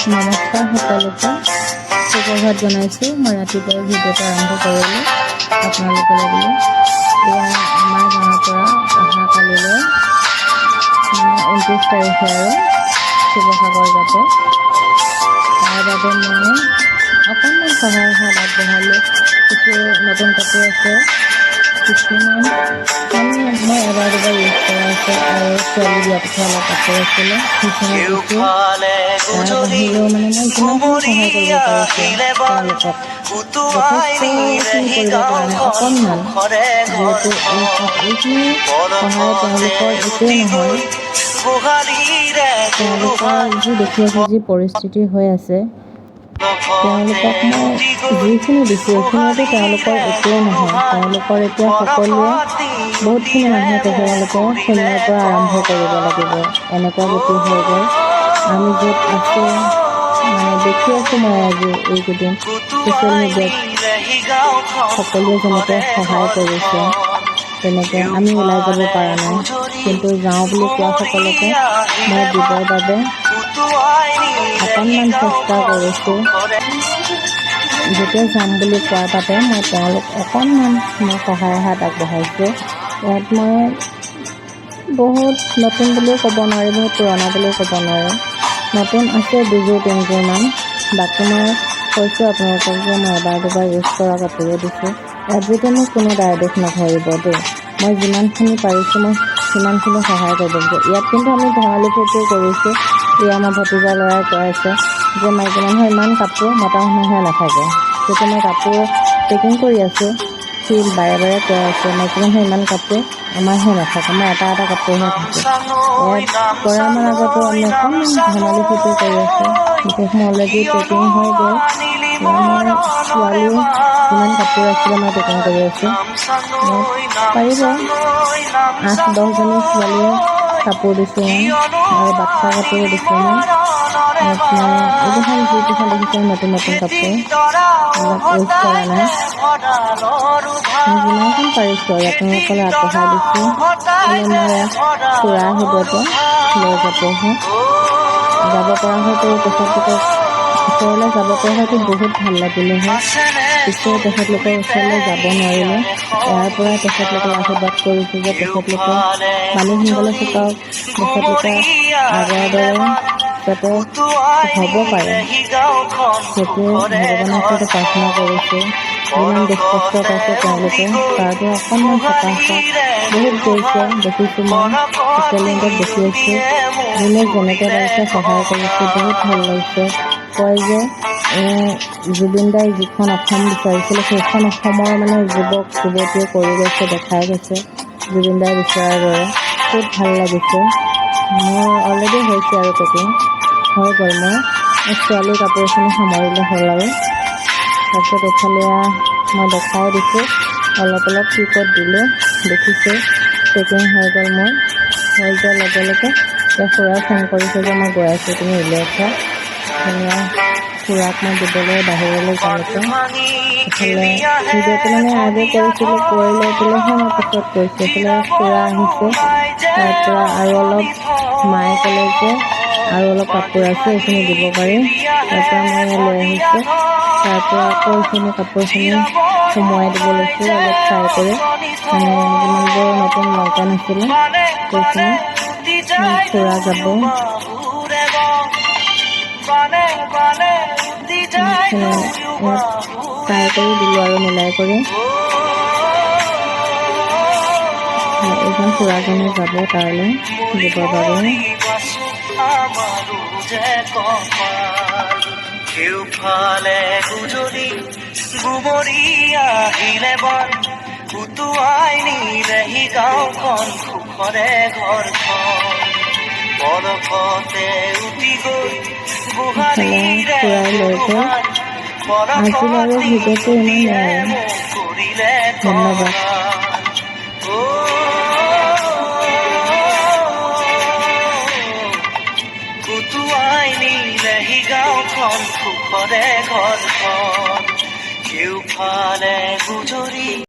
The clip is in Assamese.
নমস্কাৰ সকলোকে, সুপ্ৰভাত জনাইছোঁ। মই ৰাতিপুৱাই ভিডিঅ'টো আৰম্ভ কৰিলোঁ আপোনালোকলৈ বুলি। এয়া আমাৰ গাঁৱৰ পৰা অহা কালিলৈ, মানে 29 তাৰিখে আৰু শিৱসাগৰ যাব। তাৰ বাবে মই অকণমান সহায়ৰ হাত আগবঢ়ালোঁ। কিছু নতুন কাপোৰ আছে, কিছুমান মানে মই এবাৰ দুবাৰ ইউজ কৰা আছে আৰু ছোৱালী বিয়া পঠোৱা অলপ কাপোৰ আছিলে, সেইখিনি দিছোঁ। তাৰ বাহিৰেও মানে মই যিমানখিনি সহায় কৰিব পাৰিছোঁ তেওঁলোকক, যথেষ্টখিনি কৰিব পৰা নাই, অকণমান। যিহেতু এইখিনি সহায় তেওঁলোকৰ একোৱেই নহয়। তেওঁলোকৰ যি দেখি আছোঁ, যি পৰিস্থিতি হৈ আছে, তেওঁলোকক মই যিখিনি দিছোঁ এইখিনিতো তেওঁলোকৰ একোৱেই নহয়। তেওঁলোকৰ এতিয়া সকলোৱে, বহুতখিনি মানুহে তেখেতলোকে শূন্যৰ পৰা আৰম্ভ কৰিব লাগিব, এনেকুৱা গতি হৈ গ'ল। আমি য'ত আছোঁ, মানে দেখি আছোঁ মই আজি এইকেইদিন ছ'চিয়েল মিডিয়াত সকলোৱে যেনেকৈ সহায় কৰিছে, তেনেকৈ আমি ওলাই যাব পৰা নাই। কিন্তু যাওঁ বুলি কোৱা সকলকে মই দিবৰ বাবে অকণমান চেষ্টা কৰিছোঁ। যেতিয়া যাম বুলি কোৱাৰ বাবে মই তেওঁলোক অকণমান মই সহায়ৰ হাত আগবঢ়াইছোঁ। ইয়াত মই বহুত নতুন বুলিও ক'ব নোৱাৰি, বহুত পুৰণা বুলিও ক'ব নোৱাৰোঁ। নতুন আছে দুযোৰ তিনিযোৰমান, বাকী মই কৈছোঁ আপোনালোকক যে মই এবাৰ দুবাৰ ইউজ কৰা কাপোৰে দিছোঁ। ইয়াত যেতিয়া মোক কোনো দায় দোষ নধৰিব দেই। মই যিমানখিনি পাৰিছোঁ, মই সিমানখিনি সহায় কৰিব বিচাৰোঁ। ইয়াত কিন্তু আমি ধেমালি ফূৰ্তিও কৰিছোঁ। এয়া আমাৰ ভতিজা ল'ৰাই কৈ আছে যে মাইকী মানুহৰ ইমান কাপোৰ, মতা মানুহৰহে নাথাকে। যেতিয়া মই কাপোৰ পেকিং কৰি আছোঁ, সি বাৰে বাৰে কৈ আছে, মাইকী মানুহৰ ইমান কাপোৰ, আমাৰহে নাথাকে, আমাৰ এটা এটা কাপোৰহে থাকে। ইয়াত কৰাৰ আগতো আমি অকণমান ধেমালি ফূৰ্তি কৰি আছোঁ। বিশেষ মোৰ অলৰেডি পেকিং হৈ গ'ল। মোৰ ছোৱালীও যিমান কাপোৰ আছিলে মই পেকিং কৰি আছোঁ। পাৰিব 8-10জনী ছোৱালীয়ে কাপোৰ দিছোঁ মই আৰু বাচ্ছা কাপোৰো দিছোঁ মই। ইয়াত মই এইকেইখন যিকেইখন দেখিছে, নতুন নতুন কাপোৰ, এইবিলাক ইউজ কৰা নাই। মই যিমানখন পাৰিছোঁ আৰু আপোনালোকলৈ আগবঢ়াই দিছোঁ। মানে মোৰ খুৰা আহিব, এতিয়া লৈ যাবহি। যাব পৰা হয়তো তেখেতলোকক ওচৰলৈ যাব পৰা হয়তো বহুত ভাল লাগিলে হয়। পিছে তেখেতলোকৰ ওচৰলৈ যাব নোৱাৰিলোঁ। ইয়াৰ পৰাই তেখেতলোকক আশীৰ্বাদ কৰিছোঁ যে তেখেতলোকে পানী সোনকালে শুকাওক, তেখেতলোকে আগৰ দৰে যাতে হ'ব পাৰে, সেইটোৱে ভগৱানৰ ওচৰতে প্ৰাৰ্থনা কৰিছোঁ। যিমান দুখ কষ্ট পাইছে তেওঁলোকে, তাৰ পৰা অকণমান সকাহ পাওক। বহুত গৈছে, দেখিছোঁ, মই ছ'চিয়েল মিডিয়াত দেখি আছোঁ। যোনে যেনেকৈ পাৰিছে সহায় কৰিছে, বহুত ভাল লাগিছে। কয় যে জুবিন দাই যিখন অসম বিচাৰিছিলে, সেইখন অসমৰ মানে যুৱক যুৱতীয়ে কৰি গৈছে, দেখাই গৈছে জুবিন দাই বিচৰাৰ দৰে। খুব ভাল লাগিছে। মোৰ অলৰেডি হৈছে আৰু পেকিং হৈ গ'ল। মোৰ ছোৱালীৰ কাপোৰখিনি সামৰিলে হ'ল আৰু। তাৰপিছত এইফালে মই দেখাই দিছোঁ অলপ অলপ কি ক'ত দিলোঁ, দেখিছে। পেকিং হৈ গ'ল মোৰ। হৈ যোৱাৰ লগে লগে এতিয়া খুৰাই ফোন কৰিছে যে মই গৈ আছোঁ, তুমি উলিয়াই থোৱা। ধুনীয়া খুৰাক মই দিবলৈ বাহিৰলৈ যাম এতিয়া। এইফালে ভিডিঅ'টো মানে আগে কৰিছিলোঁ, কৰি লৈ পেলাইহে মই পিছত কৰিছোঁ। এইফালে খুৰা আহিছে। তাৰপৰা আৰু অলপ মায়ে ক'লে যে আৰু অলপ কাপোৰ আছে, এইখিনি দিব পাৰিম। তাৰপৰা মই লৈ আহিছোঁ। তাৰপৰা আকৌ এইখিনি কাপোৰখিনি সুমুৱাই দিব লৈছোঁ অলপ চাই কৰি, মানে যিমানবোৰ নতুন লং পেণ্ট আছিলে সেইখিনি খুৰা যাব। ইয়াত চাই কৰি দিলোঁ আৰু মিলাই কৰি। এইজন খুৰাজনে যাব তালৈ দিবৰ বাবে। কেউফালে গুজৰি গুমৰি আহিলে বন, উটুৱাই নিলেহি গাঁওখন, সুখৰে ঘৰখন পলকতে উটি গৈ। এইফালে খুৰাই লৈ গ'ল। আজিলৈ আৰু ভিডিঅ'টো ইমানেই আৰু। ধন্যবাদ। উটুৱাই নিলেহি গাঁওখন, সুখৰে ঘৰখন।